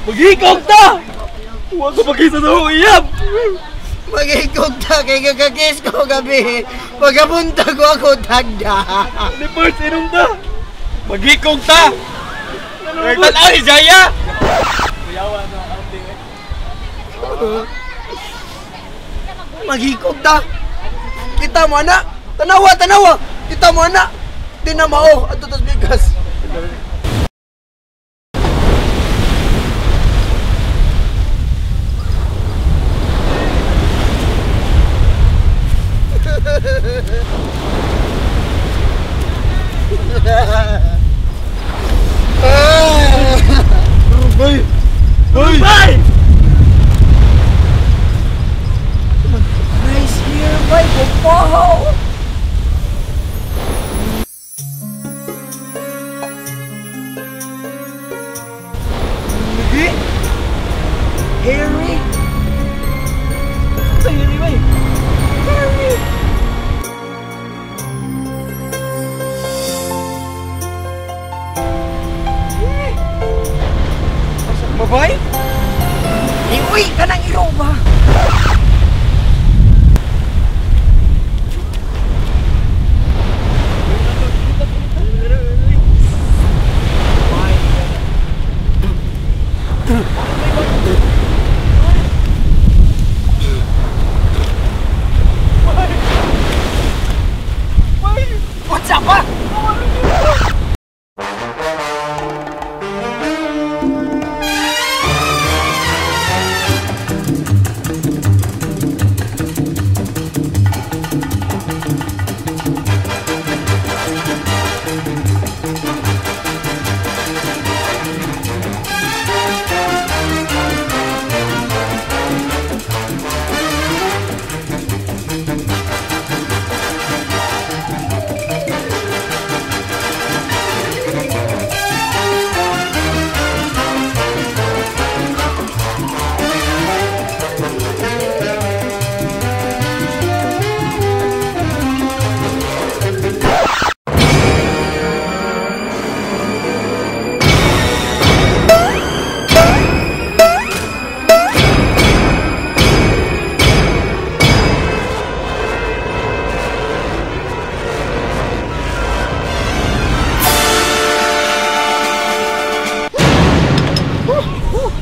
Maghikog ta! Huwag ko mag-isa sa akong iyab! Maghikog ta kay gagagis ko gabi. Pagapunta ko ako tagda. Ni Pards, inom ta! Maghikog ta! Tanaw ni Jaya! Maghikog ta! Kita mo ana! Tanawa, tanawa! Kita mo ana! Di na mao! Ato tas bigas! Bay! Bay! Bay! Nice here, bay! Kupahaw! Lagi? Harry? Sa Harry, bay? Harry! Babay? Iuwi ka ng iro ba? What's up, ba?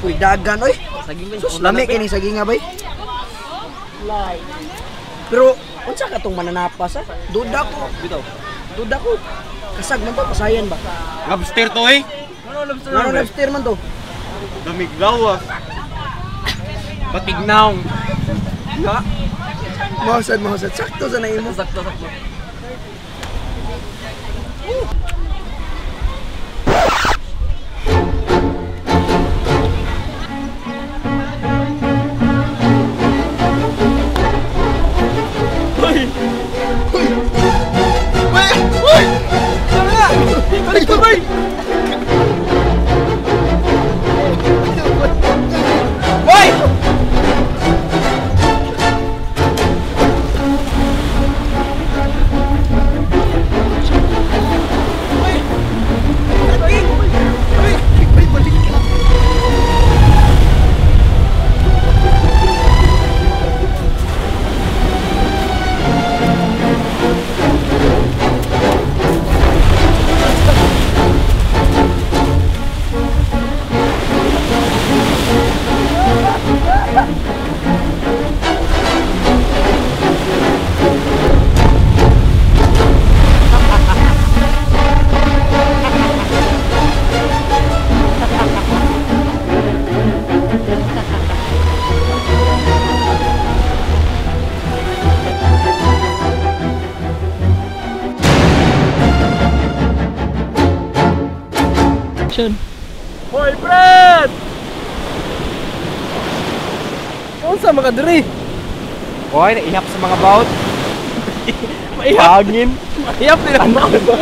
Uy, dagan, oy. Sus, lami kini saging nga, bay. Pero, unsa ka tong mananapas, ha? Duda ko. Duda ko. Kasag man to, pasayan ba? Lobster to, eh. Ano lobster man to? Damiglaw, ah. Patignaw. Ha? Mahusad, mahusad. Sakto sa naimo. Sakto, sakto. Uy! Uy! Uy! Balik ko, bay! Hoy! Action. Hoy, Fred! Unsa mga diri? Hoy, naihap sa mga bout. Maihap. Hangin. Maihap nila. Ano ba?